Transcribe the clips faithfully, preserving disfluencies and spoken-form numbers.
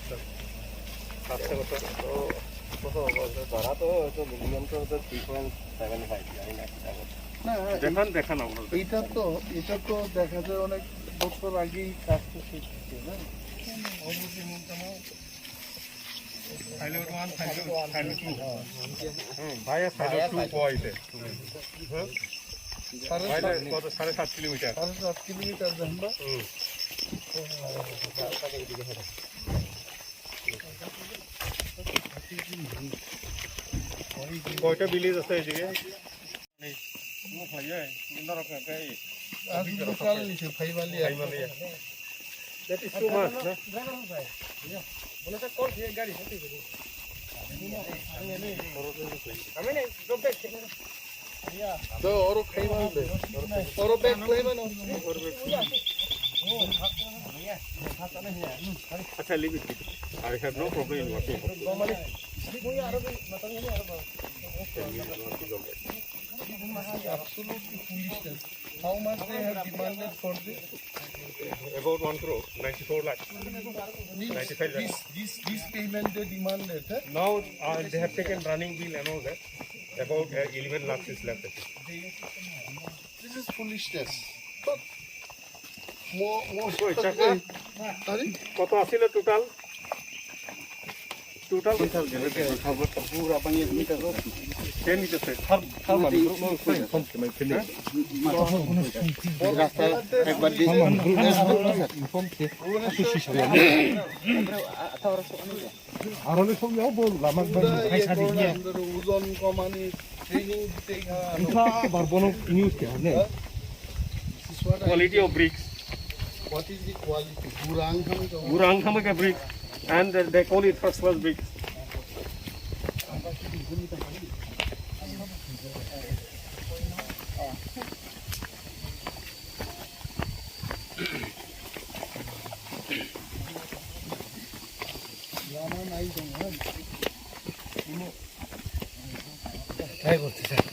সাতশো কত? তো কত হবে? ধরা তো হয়তো মিনিমাম তো হয়তো থ্রি পয়েন্ট সেভেন ফাইভ, জানি না কি টাকা। না, দেখান, দেখান আমরা। এটা তো, এটা তো দেখা যায় অনেক বছর আগেই কাজ তো শেষ হচ্ছে, না? Pilot one, pilot, pilot two. Hmm, ভাইয়া pilot two কয় এটা। সাড়ে ভাইয়া সাত, কত? সাড়ে সাত কিলোমিটার। সাড়ে সাত কিলোমিটার দেখেন বা? Hmm. কয়টা ভিলেজ আছে এদিকে? That is too much, na? So, oro khai man de. Oro bag khai man. Acha, leave it, leave it. I have no problem in working. Absolutely foolishness. How much they have demanded for this? About one crore, ninety-four lakhs. This, ninety-five lakhs. This, this, this payment they demanded, eh? Now, uh, they have taken running bill and all that, about, uh, eleven lakhs is left, I think. This is foolishness. But mo-, most of the, আরে? কত আছিল total? Total? Ten meters, sir. রাস্তা একবার দিয়ে। Inform খেয়ে। আরো সব যাও বল, আমার ভাই। ওজন কমানি, training দিতে গা। এটা আবার বনো নিউজ কে, হ্যাঁ? Quality of bricks. What is the quality? Burang kami ka. Burang kami ka bricks, and they, they call it first class bricks. Try করছি স্যার,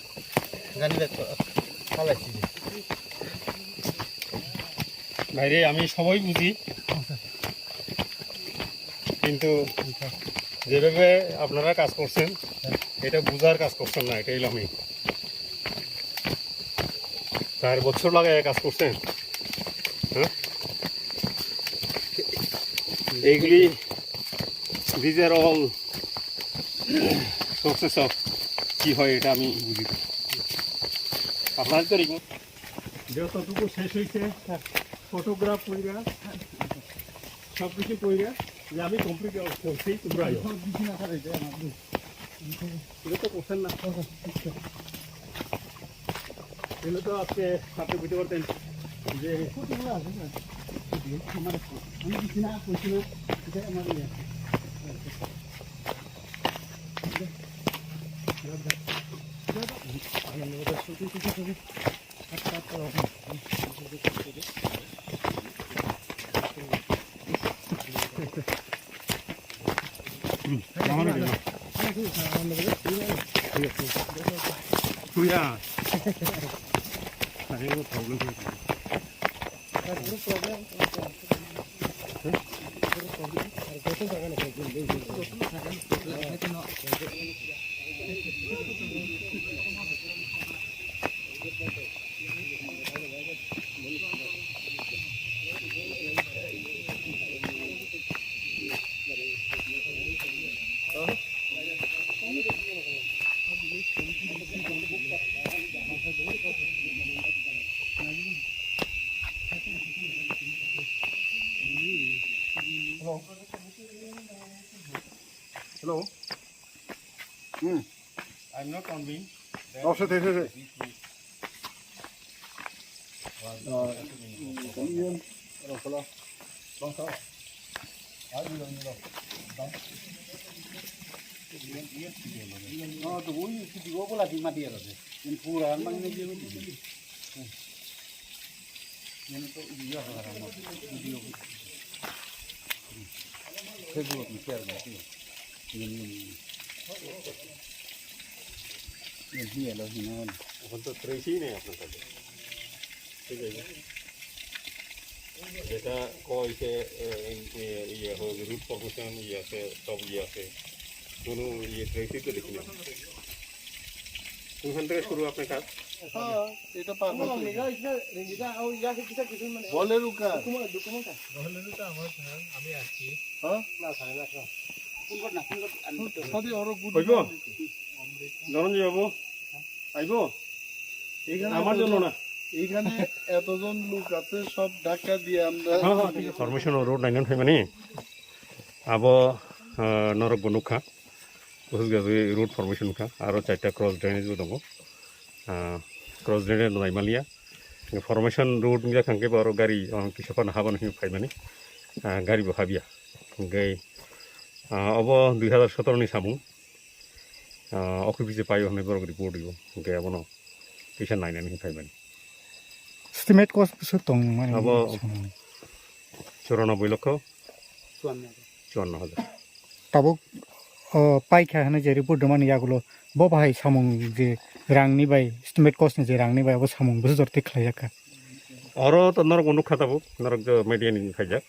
গানি ব্যাগ ফালাইছি। ভাইরে, আমি সবই বুঝি, কিন্তু যেভাবে আপনারা কাজ করছেন, এটা বুঝার কাজ করছেন না, এটাই আমি। চার বছর লাগায় কাজ করছেন, হ্যাঁ? এইগুলি, these are all sources of কি হয়, এটা আমি বুঝি না। আপনার তো রিমোট যতটুকু শেষ হয়েছে, ফটোগ্রাফ কইরা, সব কিছু কইরা, যে আমি কমপ্লিট করছি, তোমরা আইও। এটা তো করছেন না। এগুলো তো আজকে আপনি বুঝতে পারতেন যে আমার, আমি কিছু না, করছি না, এটা আমার ইয়ে। Hello. Hello. Hmm. I'm not convinced that. Oh, say, say, say, say. Uh, Ian, uh, hello. Long time. I will, you know. No, to who is the people are the material of it? In poor and money, you will be. Yan to video ko, video ko. Facebook ni share ko. Yan, yan, yan. Yan, yan, yan. এখন তো ট্রেসই নেই আপনার কাছে। ঠিক আছে। যেটা কয় যে, এ, এ, ইয়ে হবে, রুট ফরমেশন ইয়ে আছে, সব ইয়ে আছে। কোনো ইয়ে ট্রেসই তো দেখি না। কোনখান থেকে শুরু আপনার কাজ? হ্যাঁ, এটা পার করতে হবে। বলেরু কার? বলেরু তো আমার স্যার, আমি আসছি। হ্যাঁ? না, স্যার, না, স্যার। ফোন কর না, ফোন কর। আমি তো সবই ওরও বুঝি হইব? না। ধনঞ্জয় বাবু, আইব? এখানে আমার জন্য না। এখানে এতজন লোক আছে, সব ধাক্কা দিয়ে আমরা হ্যাঁ, হ্যাঁ, ঠিক আছে। Formation road nine nine five mani abo, ah, norok bo nukha. Bwswk jagwi road formation kha, aro chaita cross drainage bo tongo. Ah, cross drainage no naimaliya. Formation road wngya kha hwnkhe bo aro gari, ah, kisa phano habani hinwi phaimani, ah, gari bo habya. Hwnkhe, ah, obo dui hazar sotoro ni samung. Ah, okhibise paio hwnwi borok report rwo. Hwnkhe abono kisa nainani hinwi phaimani. Estimate cost bwswk tong mani abo samung? Churano bui lokho. Chuanno hajar. Tabuk, o, paikha hwnwi je report rwmani yagulo bo bahai samung je rangni bai, estimate cost ni je rangni bai abo samung bwswk jora thik khlaijak kha? Oro to norok bo nukha tabuk, norok je media ni phaijak.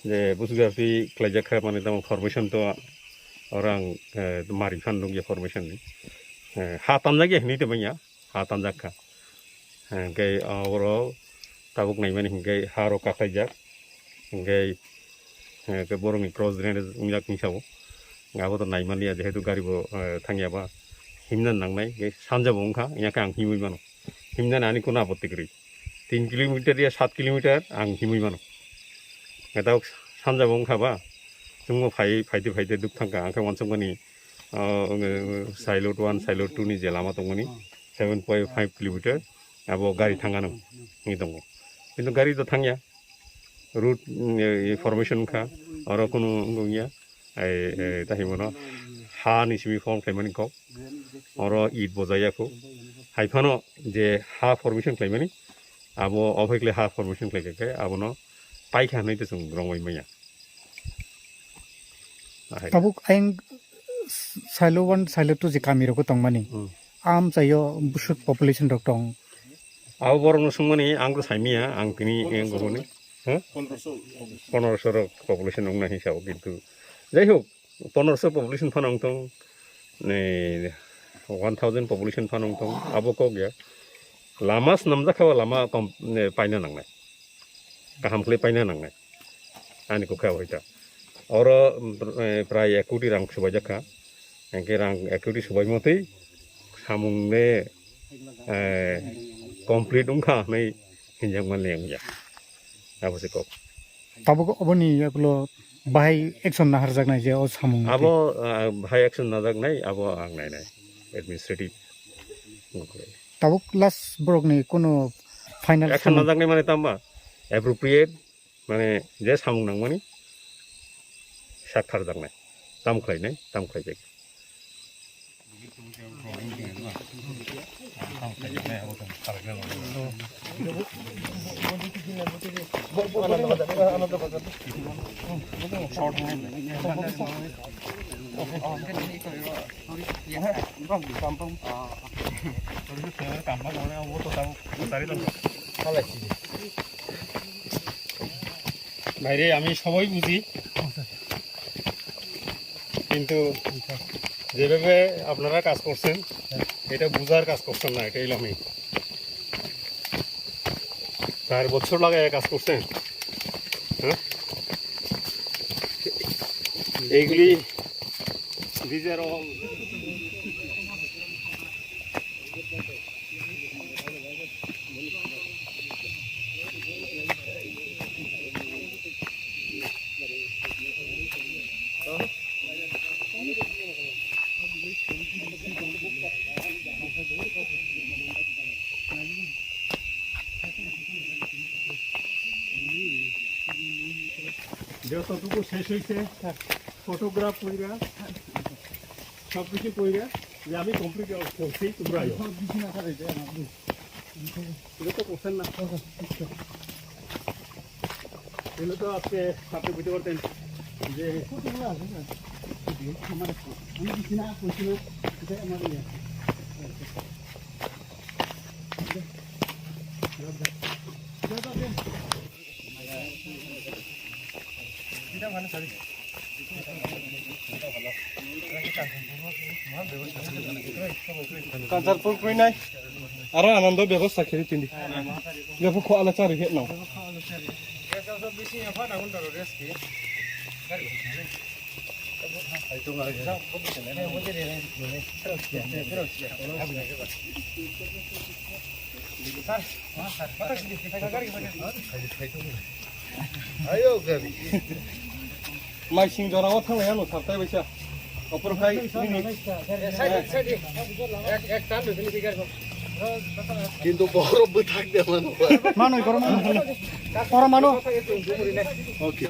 Je bwswk jora thik khlaijak kha, mane tamo formation to orang, eh, mari phan nukya formation ni. Eh, ha tamjak ya hinwi tongmanya. Ha tanjak kha. Hwnkhe, ah, oro tabuk naimani hwnkhe ha rok kaklaijak. Hwnkhe, hwnkhe borokni cross drainage wngjak hinwi sao. Abo to naimaliya, jehetu gari bo, eh, thangya ba himna nangnai, hwnkhe sanja bo wngkha, wngya khe ang himwi mano. Himnani ani kunu apotti kwrwi. Tin kilometer ya sat kilometer ang himwi mano. Tabuk sanja bo wngkha ba, chwngno phai, phaide phaide duk thangkha, ang khe uansukmani, ah, Silot one, Silot two ni je lama tongmani, seven point five kilometer, abo gari thangano wngwi tongo. Kintu gari to thangya, route, mm, eh, formation wngkha, oro kunu wngya, ai, eh, tahimano ha ni simi form khlaimani kok, oro it bo jaya kho, hai phano je ha formation khlaimani, abo ophai khlai ha formation khlaikha khe abono paikha hwnwi to chwng rwngwi manya. Ahai. Tabuk ayang Silot one, Silot two je kami rok tongmani. Hmm. Am chayo busuk population rok tong. Abo borok no sungmani ang to saimiya, ang tini yang guruni. Ha? Pondroso rok population wngna hisabo kintu. Jai hok, pondroso population phano wngtong, ne, one thousand population phano wngtong, abo kok ya. Lama swnamjak kha ba lama kom, ne, paina nangnai. Kaham khlai paina nangnai. Ani kok kha hoita. Oro, mm, pr-, eh, prai ek koti rang subaijak kha. Hwnkhe rang ek koti subai motwi samung ne, eh, complete wngkha hwnwi hinjak manliya wngya. Abo se kok. Tabuk oboni yagulo bahai action naharjaknai je o samung. Abo, ah, bahai action najaknai, abo ang nainai. Administrative. Tabuk last borokni kono final action samung najaknai mane tamba? Appropriate, mane je samung nangmani sak tharjaknai. Tam khlainai, tam khlaijakya. ভাইরে, আমি সবই বুঝি, কিন্তু যেভাবে আপনারা কাজ করছেন, এটা বুঝার কাজ করছেন না, এটাই আমি চার বছর লাগায় কাজ করছেন। হ্যাঁ, এইগুলি, these are all যতটুকু শেষ হয়েছে, ফটোগ্রাফ কইরা, সব কিছু কইরা, যে আমি কমপ্লিট করছি, তোমরা আইও। এটা তো করছেন না। এটা তো আজকে আপনি বুঝতে পারতেন যে আমার, আমি কিছু না, করছি না, এটাই আমার ইয়ে। Kanchanpur kwrwinai. Aro Anando bebosta khe ri tindi. Bebo kho ala chari khe no. Ayo, gari. Mai sing jora o thang ya no sartai baisa. Opor khai nini. Kintu borok bwthak de mano. Mano, borok mano. Borok mano. Okay.